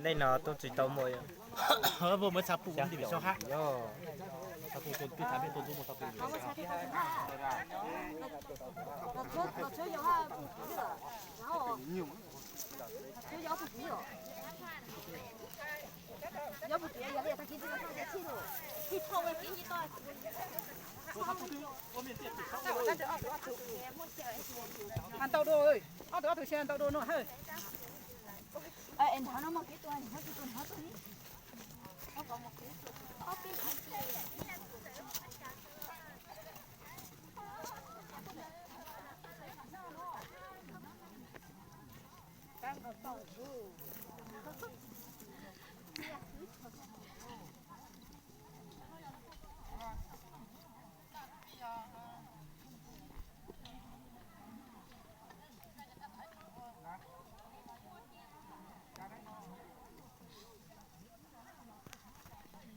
Leej no tuaj tsis tau muaj. Vos muab txha pum ib ntsis sau hab. Ntau dua, ob tug ob tug xya ntau dua no hawm.